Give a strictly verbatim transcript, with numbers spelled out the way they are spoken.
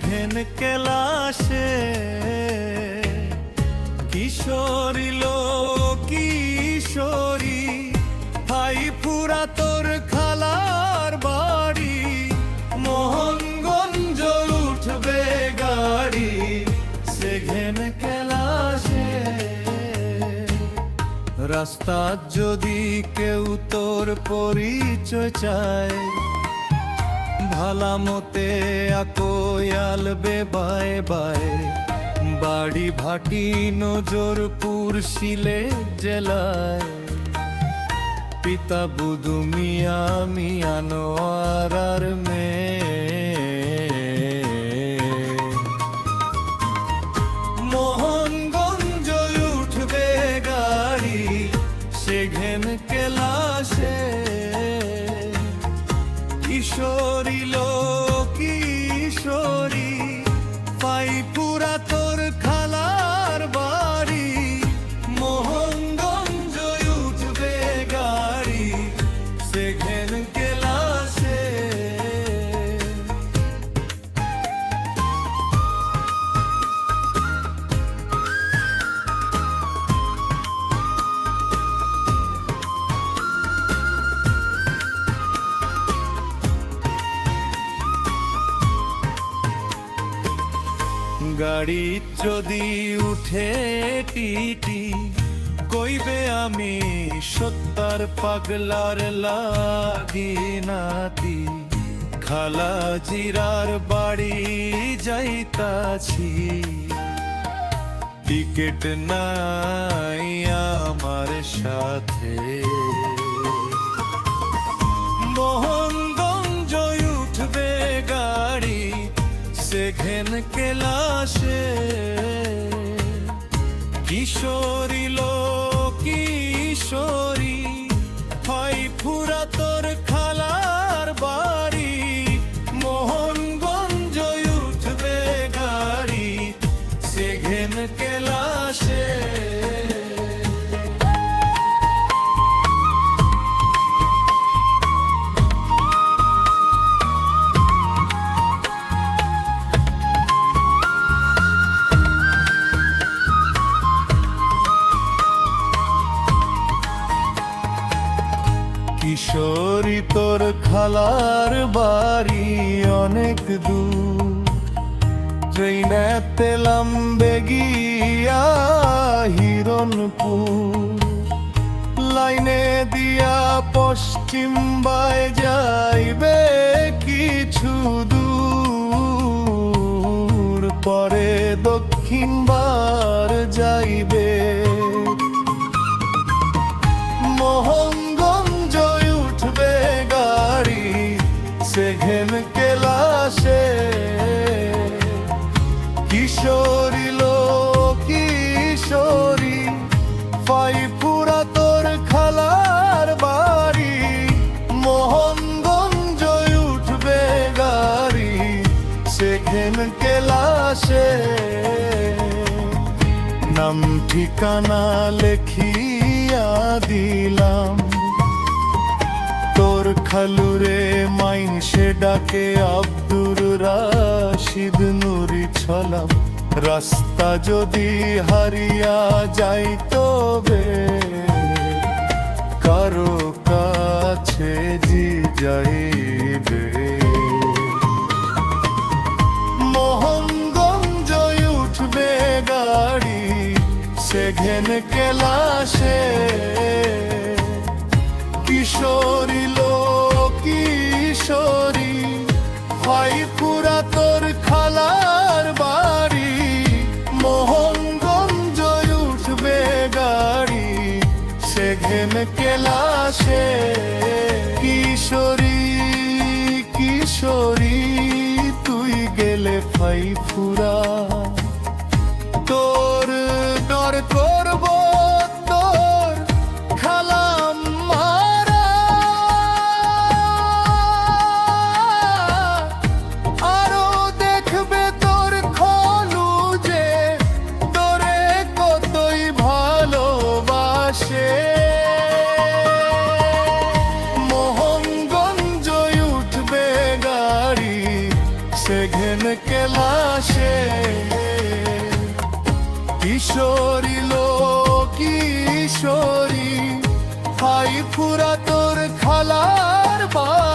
ঘেন কেলাসে কিশোরী লো কিশোরী, ফাই ফুরা তোর খালার বাড়ি, মোহনগঞ্জ উঠবে গাড়ি, সেঘেন কেলাসে। রাস্তাত যদি কেউ তোর পরিচয় চায়, ভালা মতে আকয়ালবে বায় বায়, বাড়ি ভাটি নজরপুর সিলেট জেলায়। পিতা বুধু মিয়া, মিয়া নোয়ারার মেয়ে। মোহনগঞ্জ উঠবে গাড়ি, সেঘেন কেলাসে। কিশোরী লো কিশোরী, ফাই ফুরা তোর খালার বাড়ি, মোহনগঞ্জ উঠবে গাড়ি, সেঘেন কেলাসে। গাড়ি যদি উঠে টিটি, কইবে আমি সত্তার পাগলার লাগি নাতি। খালা জিরার বাড়ি যাইতাছি, টিকিট নাই আমার সাথে। মোহনগঞ্জ উঠবে গাড়ি, সেঘেন কেলাসে। কিশোরী লো কিশোরী, ফাই ফুরা তোর খালার বাড়ি, মোহনগঞ্জ উঠবে গাড়ি, সেঘেন কেলাসে। কিশোরী তোর খালার বাড়ি অনেক দূর, ট্রেনেতে লামবে গিয়া হিরণপুর। লাইনে দিয়া পশ্চিম বায় যাইবে কিছু দূর, পরে দক্ষিণ বার যাইবে। মোহনগঞ্জ উঠবে গাড়ি, সেঘেন কেলাসে। কিশোরী লো কিশোরী, ফাই ফুরা তোর খালার বাড়ি, মোহনগঞ্জ উঠবে গাড়ি, সেঘেন কেলাসে। নাম ঠিকানা লেখিয়া দিলাম, তোর খালুরে মাইনষে ডাকে আব্দুর রাশিদ নুরি ছলাম। রাস্তা যদি হারিয়া যাই তবে কারো কাছে জি যাইবে। মোহনগঞ্জ উঠবে গাড়ি, সেঘেন কেলাসে। কিশোরী লো কিশোরী, ফাই ফুরা তোর খালার বাড়ি, মোহনগঞ্জ উঠবে গাড়ি, সেঘেন কেলাসে। কিশোরী, কিশোরী, তুই গেলে ফাই ফুরা, তোর ডর করব তোর খালাম মারা। আরো দেখবে তোর খলু যে তোরে কতই ভালোবাসে। মোহনগঞ্জ উঠবে গাড়ি, সেঘেন কে লাশে কিশোরী লো কিশোরী, ফাই ফুরা তোর খালার বা